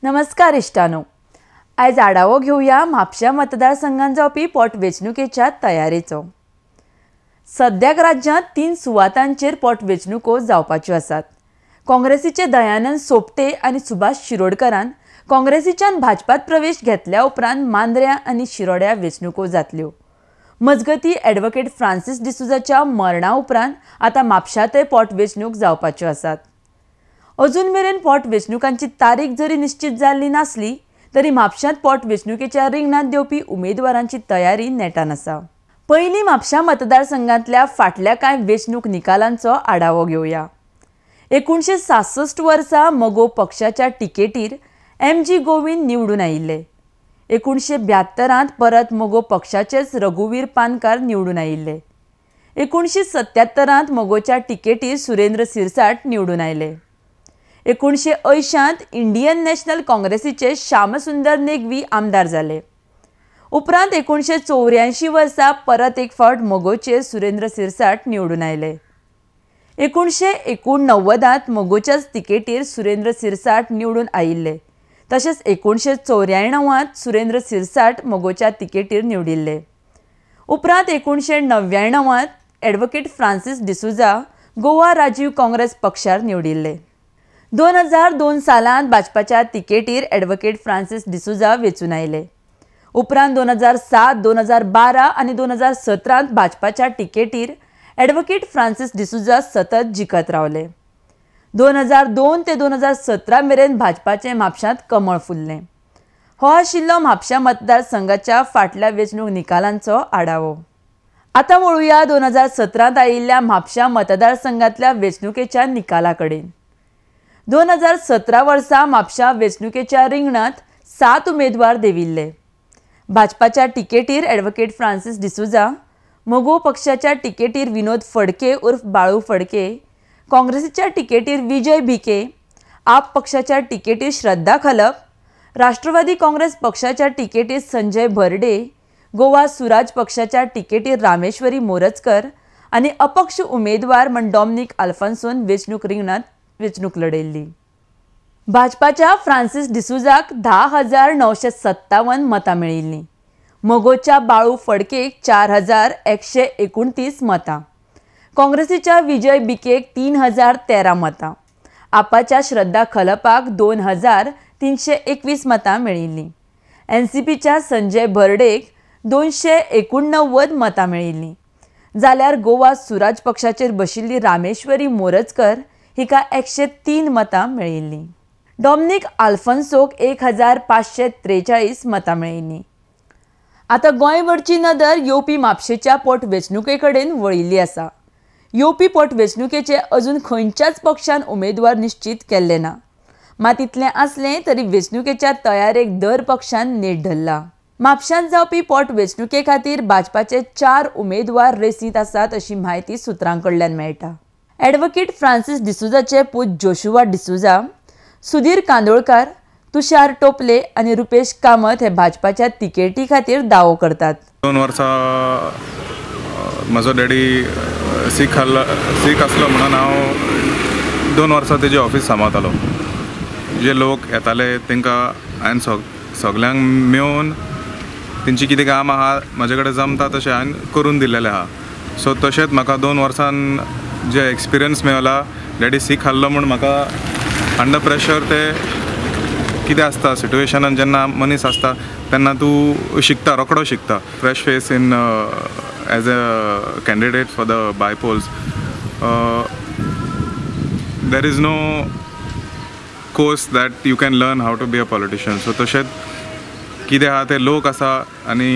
नमस्कार इश्टानो, आयज आढावो घेवया म्हापशा मतदारसंघात जावपी पोटवेंचणुकेच्या तयारेचो। सद्याक राज्यांत 3 सुवातांचेर पोटवेंचणुको जावपाच्यो आसात। काँग्रेसीचे दयानंद सोपटे आनी सुभाष शिरोडकरान काँग्रेसीच्यान भाजपात प्रवेश घेतल्या उपरांत मांद्र्या आनी शिरोड्या वेंचणुको जातल्यो। मजगती ॲडव्होकेट फ्रांसीस डिसुजाच्या मरणा उपरांत आतां म्हापशांतय पोटवेंचणूक जावपाच्यो आसात। अजून मेरेन पोटवेंचणुकांची तारीख जरी निश्चित जाल्ली नासली तरी म्हापशांत पोटवेंचणुकेच्या रिंगणांत देंवपी उमेदवारांची तयारी नेटान आसा। पयलीं म्हापशा मतदारसंघांतल्या फाटल्या कांय वेंचणूक निकालांचो आढावो घेवया। 1966 वर्सा मगो पक्षाच्या तिकेटीर एम.जी. गोविंद निवडून आयिल्ले। 1972 परत मगो पक्षाचेच रघुवीर पानकार निवडून आयिल्ले। 1977 मगोच्या तिकेटीर सुरेंद्र सिरसाट निवडून आयले। 1980 इंडियन नॅशनल काँग्रेसीचे श्यामसुंदर नेगवी आमदार जाले। उपरांत 1984 वर्सा परत एक फावट मगोचे सुरेंद्र सिरसाट निवडून आयले। 1989 मगोच्याच तिकेटीर सुरेंद्र सिरसाट निवडून आयिल्ले। तशेंच 1994 सुरेंद्र सिरसाट मगोच्या तिकेटीर निवडिल्ले। उपरांत 1999 ॲडव्होकेट फ्रांसीस डिसुजा गोवा राजीव काँग्रेस पक्षार निवडिल्ले। 2002 सालांत भाजपाच्या तिकेटीर ॲडव्होकेट फ्रांसीस डिसुजा वेंचून आयले। उपरांत 2007, 2012 आनी 2017 भाजपाच्या तिकेटीर ॲडव्होकेट फ्रांसीस डिसुजा सतत जिखत रावले। 2002 ते 2017 मेरेन भाजपाचें म्हापशांत कमळ फुल्लें। हो आशिल्लो म्हापशा मतदारसंघाच्या फाटल्या वेंचणूक निकालांचो आढावो। आतां वळुया 2017 आयिल्ल्या म्हापशा मतदारसंघांतल्या वेंचणुकेच्या निकाला कडेन। 2017 वर्सा म्हापशा वेंचणुकेच्या रिंगणांत 7 उमेदवार देविल्ले। भाजपाच्या तिकेटीर ॲडव्होकेट फ्रांसीस डिसुजा, मगो पक्षाच्या तिकेटीर विनोद फडके उर्फ बाळू फडके, काँग्रेसीच्या तिकेटीर विजय भिके, आप पक्षाच्या तिकेटीर श्रद्धा खलप, राष्ट्रवादी काँग्रेस पक्षाच्या तिकेटीर संजय भरडे, गोवा सुराज पक्षाच्या तिकेटीर रामेश्वरी मोरजकर आनी अपक्ष उमेदवार म्हण डॉमनिक अल्फान्सोन वेंचणूक रिंगणांत वेंचणूक लढयल्ली। भाजपाच्या फ्रांसीस डिसुजाक 10,957 मतां मेळिल्लीं। मगोच्या बाळू फडकेक 4,129 मतां, काँग्रेसीच्या विजय बिकेक 3,013 मतां, आपाच्या श्रद्धा खलपाक 2,321 मतां मेळिल्लीं। एनसीपीच्या संजय भरडेक 289 मतां मेळिल्लीं। जाल्यार गोवा सुराज पक्षाचेर बशिल्ली रामेश्वरी मोरजकर हिका 103 मतां मेळिल्लीं। डॉमनिक आल्फान्सोक 1,543 मतां मेळिल्लीं। आतां गोंयभरची नदर येवपी म्हापशेच्या पोटवेंचणुके कडेन वळिल्ली आसा। येवपी पोटवेंचणुकेचे अजून खंयच्याच पक्षान उमेदवार निश्चित केल्ले ना। मात इतलें आसलें तरी वेंचणुकेच्या तयारेक दर पक्षान नेट धरला। म्हापशांत जावपी पोटवेंचणुके खातीर भाजपाचे 4 उमेदवार रेसींत आसात अशी म्हायती सुत्रां कडल्यान मेळटा। ॲडव्होकेट फ्रांसीस डिसुजाचे पूत जोशुआ डिसुजा, सुधीर कांदोळकार, तुषार टोपले आनी रुपेश कामत हे भाजपाच्या तिकेटी खातीर दावो करतात। 2 वर्सां म्हजो डॅडी सीख आसलो म्हणून हांव 2 वर्सां तेजी ऑफीस सांबाळतालो। जे लोक येताले तांकां हांवें सगल्यांक मेळून तेंची कितें काम आहा म्हजे कडेन जमता तशें हांवें करून दिलेलें आहा। सो तशेंच म्हाका 2 वर्सान जे एक्सपिरियन्स मेळला, डॅडी सीख आहलो म्हूण म्हाका अंडर प्रेशर ते कितें आसता सिट्युएशनान जेन्ना मनीस आसता तेन्ना तूं शिकता, रोकडो शिकता। Fresh face in as a candidate for the bypolls, there is no course that you can learn how to be a politician. So तशेंच कितें आहा ते लोक आसा आनी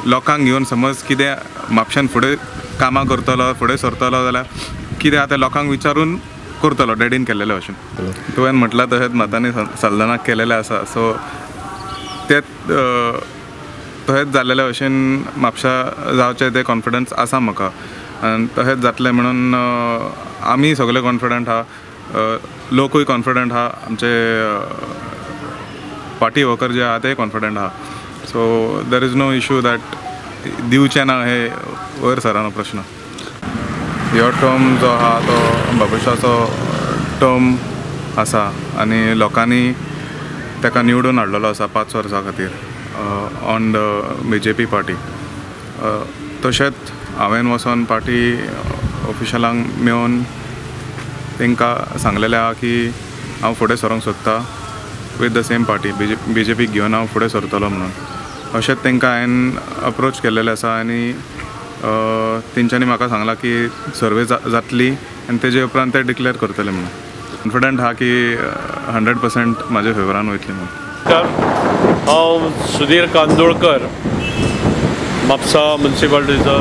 लोकांक घेवन समज कितें म्हापशान फुडें कामां करतलो, फुडें सरतलो जाल्यार कितें आहा तें लोकांक विचारून करतलो डॅडीन केल्लेले भशेन। तुवें म्हटलां तशेंच मतांनी सल्दानाक केलेलें आसा। सो तें तशेंच जाल्लेले भशेन म्हापशा जावचें तें कॉन्फिडन्स आसा म्हाका आनी तशेंच जातलें म्हणून आमी सगळे कॉन्फिडंट आहा, लोकूय कॉन्फिडंट आहा, आमचे पार्टी वर्कर जे आहा ते कॉन्फिडंट आहा। So there is no issue that दिवचें ना हे वयर सरानो प्रश्न। ह्यो टर्म जो आहा तो बाबुशाचो टर्म आसा आनी लोकांनी ताका निवडून हाडलेलो आसा 5 वर्सां खातीर on the BJP party. तशेंच हांवें वचोन पार्टी ऑफिशलांक मेळून तांकां सांगलेलें आहा की हांव फुडें सरोंक सोदता with the same party, BJP घेवन हांव फुडें सरतलो म्हणून. अशेंच तांकां हांवें अप्रोच केल्लेलें आसा आनी तेंच्यांनी म्हाका सांगलां की सर्वे जातली आनी तेजे उपरांत ते डिक्लेअर करतले म्हणून. कॉन्फिडंट आहा की 100% म्हाज्या फेवरान वयतली म्हणून. हांव सुधीर कांदोळकर, म्हापसा म्युनिसिपालिटीचो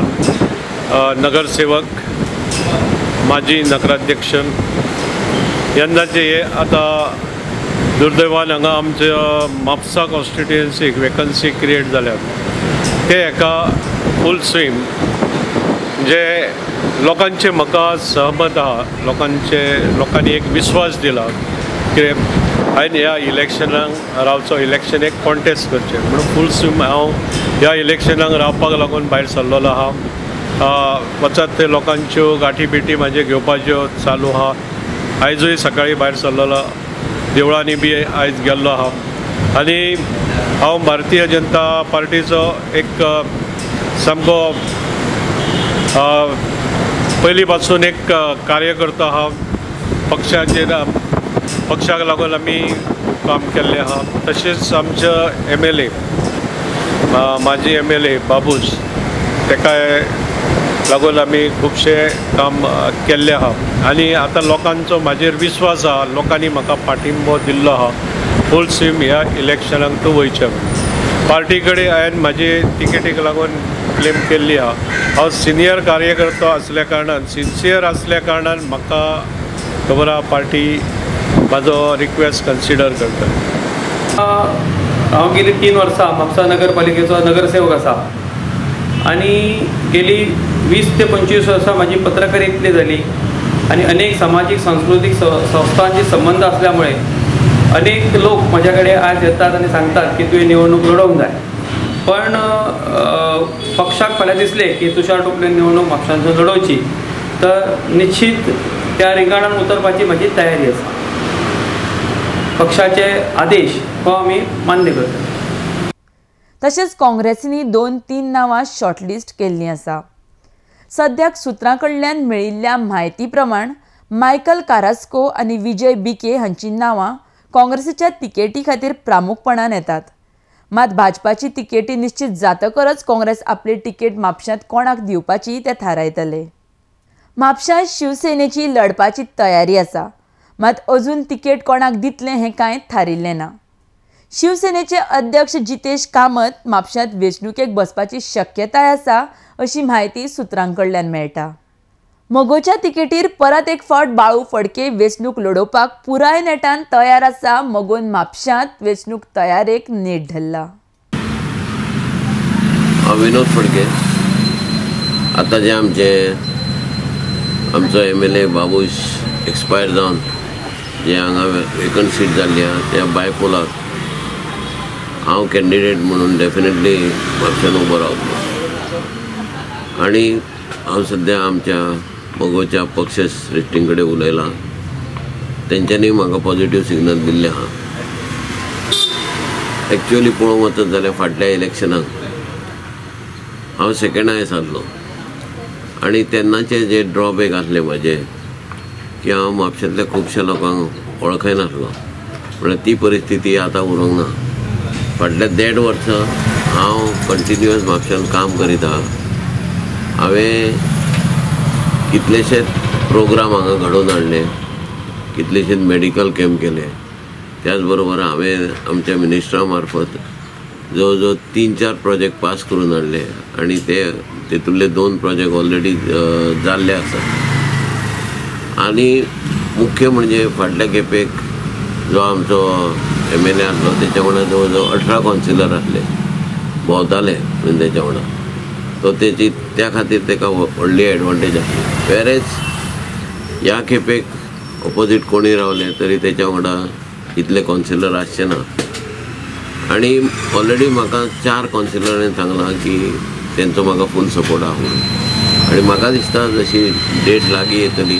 नगरसेवक, माजी नगराध्यक्ष. यंदाचे हे आतां दुर्दैवान हांगा आमच्या म्हापसा कॉन्स्टिट्युएन्सीक वेकन्सी क्रिएट जाल्या ते एका फूल स्विम जे लोकांचे म्हाका सहमत आहा, लोकांनी एक विस्वास दिला की हांवें ह्या इलेक्शनाक रावचो, इलेक्शन एक कॉन्टेस्ट करचें म्हणून फूल स्विम हांव ह्या इलेक्शनाक रावपाक लागून भायर सरलेलो आहा. वचत ते लोकांच्यो गांठी बिटी म्हाजे घेवपाच्यो चालू आहा. आयजूय सकाळी भायर सरलेलो, देवळांनी बी आयज गेल्लो आहा. आनी हांव भारतीय जनता पार्टीचो एक सामको पयलीं पासून एक कार्यकर्तो आहा. पक्षाक लागून आमी काम केल्लें आहा. तशेंच आमचो MLA, माजी MLA Babush, ताकाय लागून आमी खुबशें काम केल्लें आहा. आनी आतां लोकांचो म्हाजेर विस्वास आहा, लोकांनी म्हाका पाठिंबो दिल्लो आहा फूल स्विम ह्या इलेक्शनाक तूं वयचें. पार्टी कडेन हांवें म्हाजी तिकेटीक लागून क्लेम केल्ली आहा. हांव सिनियर कार्यकर्तो आसल्या कारणान, सिन्सियर आसल्या कारणान म्हाका खबर आहा पार्टी म्हाजो रिक्वेस्ट कन्सिडर करता. हांव गेली 3 वर्सां म्हापसा नगरपालिकेचो नगरसेवक आसा आनी गेली 20 ते 25 वर्सां म्हाजी पत्रकारितली जाली आनी अनेक सामाजीक सांस्कृतीक संस्थांचे संबंद असल्यामुळे अनेक लोक म्हज्या कडेन आज येतात आनी सांगतात की तुवें निवडणूक लडोवंक जाय. पण पक्षाक फाल्यां दिसलें की तुषार टोपलेन निवडणूक म्हापशांतसून लडोवची तर निश्चित त्या रिंगणान उतरपाची म्हजी तयारी आसा. पक्षाचे आदेश हो आमी मान्य करता. तशेंच काँग्रेसींनी 2-3 नांवां शॉर्टलिस्ट केल्लीं आसा. सद्याक सुत्रां कडल्यान मेळिल्ल्या म्हायती प्रमाण मायकल कारास्को आनी विजय बिके हांची नांवां काँग्रेसीच्या तिकेटी खातीर प्रामुखपणान येतात. मात भाजपाची तिकेटी निश्चित जातकच काँग्रेस आपली तिकेट म्हापशांत कोणाक दिवपाची ते थारायतले. म्हापशांत शिवसेनेची लढपाची तयारी आसा, मात अजून तिकेट कोणाक दितले हें कांय थारिल्लें ना. शिवसेनेचे अध्यक्ष जितेश कामत म्हापशांत वेंचणुकेक बसपाची शक्यताय आसा अशी म्हायती सुत्रां कडल्यान मेळटा. मगोच्या तिकेटीर परत एक फावट बाळू फडके वेंचणूक लडोवपाक पुराय नेटान तयार आसा. मगोन म्हापशांत वेंचणूक तयारेक नेट धरला. हांव विनोद फडके. आतां जे आमचो MLA Babush expire जावन जे हांगा वेकंट सीट जाल्ली आहा त्या बायपोलाक हांव कॅन्डिडेट म्हणून डेफिनेटली म्हापशान उबो रावतलो. आनी हांव सद्या आमच्या मगोच्या पक्ष श्रेश्ठीं कडेन उलयलां, तेंच्यांनी म्हाका पॉझिटीव सिग्नल दिल्लें आहा. एक्चुअली पळोवंक वचत जाल्यार फाटल्या इलेक्शनाक हांव सेकेंड हायस्ट आसलो आनी तेन्नाचे जे ड्रॉबॅक आसले म्हाजे की हांव म्हापशांतल्या खुबश्या लोकांक वळखनासलो, म्हळ्यार ती परिस्थिती आतां उरूंक ना. फाटल्या 1.5 वर्सां हांव कंटिन्युअस म्हापशान काम करीत आहा. हांवें कितलेशेच प्रोग्राम हांगा घडोवन हाडले, कितलेशेच मेडिकल कॅम्प केले. त्याच बरोबर हांवें आमच्या मिनिस्टरा मार्फत जवळ जवळ 3-4 प्रोजेक्ट पास करून हाडले आनी ते तेतूंतले 2 प्रोजेक्ट ऑलरेडी जाल्ले आसात. आनी मुख्य म्हणजे फाटल्या खेपेक जो आमचो MLA आसलो तेच्या वांगडा जवळ जवळ 18 कावन्सिलर आसले, भोंवताले तेच्या वांगडा, तो तेची त्या खातीर ताका व्हडली एडवांटेज आसली. वेरेज ह्या खेपेक ऑपोजीट कोणी रावले तरी तेच्या वांगडा इतले कावन्सिलर आसचे ना. आनी ऑलरेडी म्हाका 4 कावन्सिलरांनी सांगलां की तेंचो म्हाका फूल सपोर्ट आहा म्हणून. आनी म्हाका दिसता जशी डेट लागीं येतली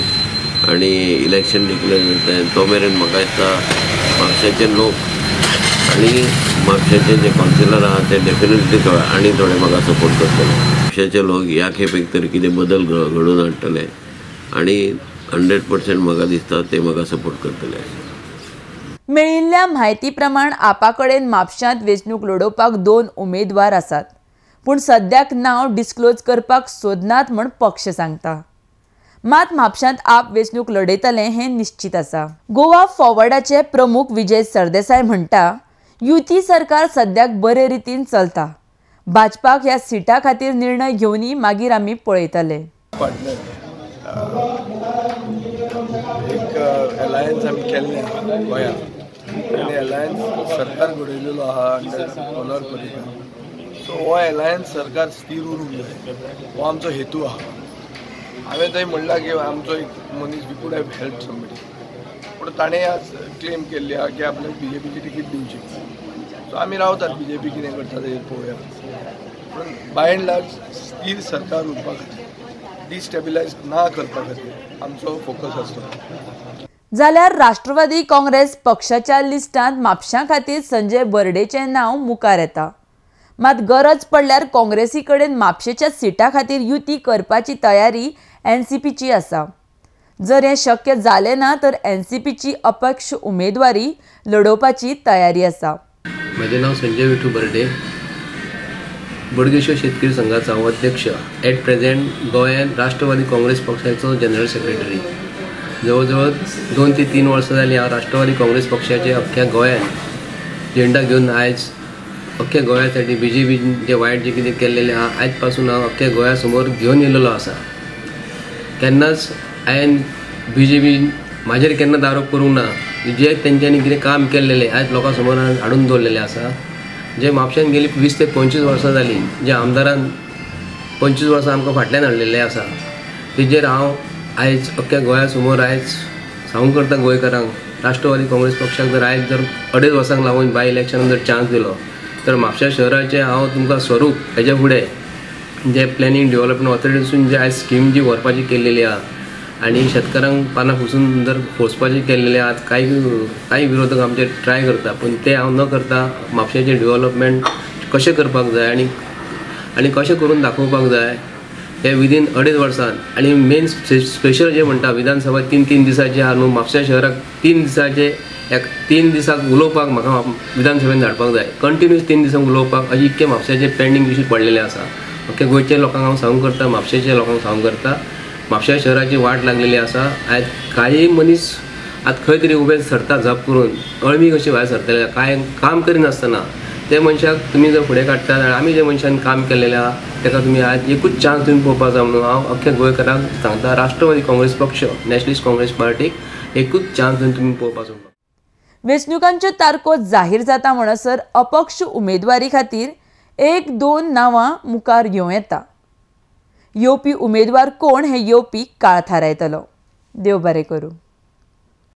आनी इलेक्शन डिक्लेअर जातलें तो मेरेन म्हाका दिसता म्हापशेचे लोक आनी म्हापशेचे जे कावन्सिलर आहा ते डेफिनेटली थोडे आनी थोडे म्हाका सपोर्ट करतले. म्हापशेचे लोक ह्या खेपेक तरी कितें बदल घडोवन हाडटले आनी 100% म्हाका दिसता ते म्हाका सपोर्ट करतले. मेळिल्ल्या म्हायती प्रमाण आपा कडेन म्हापशांत वेंचणूक लडोवपाक 2 उमेदवार आसात, पूण सद्याक नांव डिस्क्लोज करपाक सोदनात म्हूण पक्ष सांगता. मात म्हापशांत आप वेंचणूक लडयतले हें निश्चित आसा. गोवा फॉरवर्डाचे प्रमुख विजय सरदेसाय म्हणटा, युती सरकार सद्याक बरे रितीन चलता. भाजपाक ह्या सिटा खातीर निर्णय घेवनी मागीर आमी पळयतले. एक अलायन्स आमी केल्लें गोंयांत आनी अलायन्स सरकार घडयलेलो आहा अंडर मनोहर पर्रीकर. सो हो अलायन्स सरकार स्थीर उरूंक जाय हो आमचो हेतू आहा. हांवें थंय म्हणलां की आमचो एक मनीस we could have help somebody, पूण ताणें आज क्लेम केल्ली आहा की आपल्याक बी जे पीची तिकीट दिवची. सो आमी रावतात बी जे पी कितें करता तेजेर पळोवया, पूण बाय एंड लार्ज स्थीर सरकार उरपा खातीर डिस्टेबिलायज ना करपा खातीर आमचो फोकस आसतो. जाल्यार राष्ट्रवादी काँग्रेस पक्षाच्या लिस्टांत म्हापशां खातीर संजय बर्डेचें नांव मुखार येता. मात गरज पडल्यार काँग्रेसी कडेन म्हापशेच्या सिटा खातीर युती करपाची तयारी एनसीपीची आसा. जर हें शक्य जालें ना तर एनसीपीची अपक्ष उमेदवारी लडोवपाची तयारी आसा. म्हजें नांव संजय विठू बर्डे, बोडगेश्वर शेतकरी संघाचो हांव अध्यक्ष. एट प्रेझेंट गोंयांत राष्ट्रवादी काँग्रेस पक्षाचो जनरल सेक्रेटरी. जवळ जवळ 2 ते 3 वर्सां जालीं हांव राष्ट्रवादी काँग्रेस पक्षाचे अख्ख्या गोंयांत झेंडा घेवन आयज अख्ख्या गोंयासाठी बी जे पी जे वायट जे कितें केल्लेलें आहा आयज पासून हांव अख्ख्या गोंया समोर घेवन येयलेलो आसा. केन्नाच हांवें बी जे पी म्हाजेर केन्नाच आरोप करूंक ना. जे तेंच्यांनी कितें काम केल्लेलें आयज लोकां समोर हाडून दवरलेलें आसा. जे म्हापश्यान गेली 20 ते 25 वर्सां जालीं जे आमदारान 25 वर्सां आमकां फाटल्यान हाडलेलें आसा तेजेर हांव आयज अख्ख्या गोंया समोर आयज सांगूंक करता गोंयकारांक, राष्ट्रवादी काँग्रेस पक्षाक जर आयज जर 2.5 वर्सांक लागून बाय इलेक्शनाक जर चान्स दिलो तर म्हापश्या शहराचें हांव तुमकां स्वरूप हेज्या फुडें जे प्लॅनिंग डेव्हलपमेंट ऑथॉरिटीसून जे आयज स्कीम जी व्हरपाची केल्लेली आहा आनी शेतकारांक पानां फुसून जर फोसपाची केल्लेली आहा, कांय विरोधक आमचेर ट्राय करता पूण ते हांव न करता म्हापशेचें डेव्हलपमेंट कशें करपाक जाय आनी आनी कशें करून दाखोवपाक जाय हे विदीन 2.5 वर्सां. आनी मेन स्पेशल जे म्हणटा विधानसभा 3-3 दिसाचे आहा न्हू, म्हापश्या शहराक 3 दिसाचे 3 दिसाक उलोवपाक म्हाका विधानसभेन धाडपाक जाय. कंटिन्यूस 3 दिसांक उलोवपाक अशें इतके म्हापश्याचे पेंडींग इशू पडलेले आसा. अख्खे गोंयच्या लोकांक हांव सांगूंक करता, म्हापशेच्या लोकांक सांगूंक करता, म्हापश्या शहराची वाट लागलेली आसा. आयज कांय मनीस आतां खंय तरी उबे सरता झप करून अळमी कशी भायर सरतले कांय काम करिनासतना ते मनशाक तुमी जर फुडें काडटा जाल्यार आमी जे मनशान काम केल्लेलें आहा ताका तुमी आयज एकूच चान्स दिवन पळोवपाक जाय म्हणून हांव अख्ख्या गोंयकारांक सांगता. राष्ट्रवादी काँग्रेस पक्ष नॅशनलिस्ट काँग्रेस पार्टीक एकूच चान्स दिवन तुमी पळोवपाक जाय. वेंचणुकांच्यो तारखो जाहीर जाता म्हणसर अपक्ष उमेदवारी खातीर 1-2 नांवां मुखार येवं येता. येवपी उमेदवार कोण हे येवपी काळ थारायतलो. देव बरें करूं.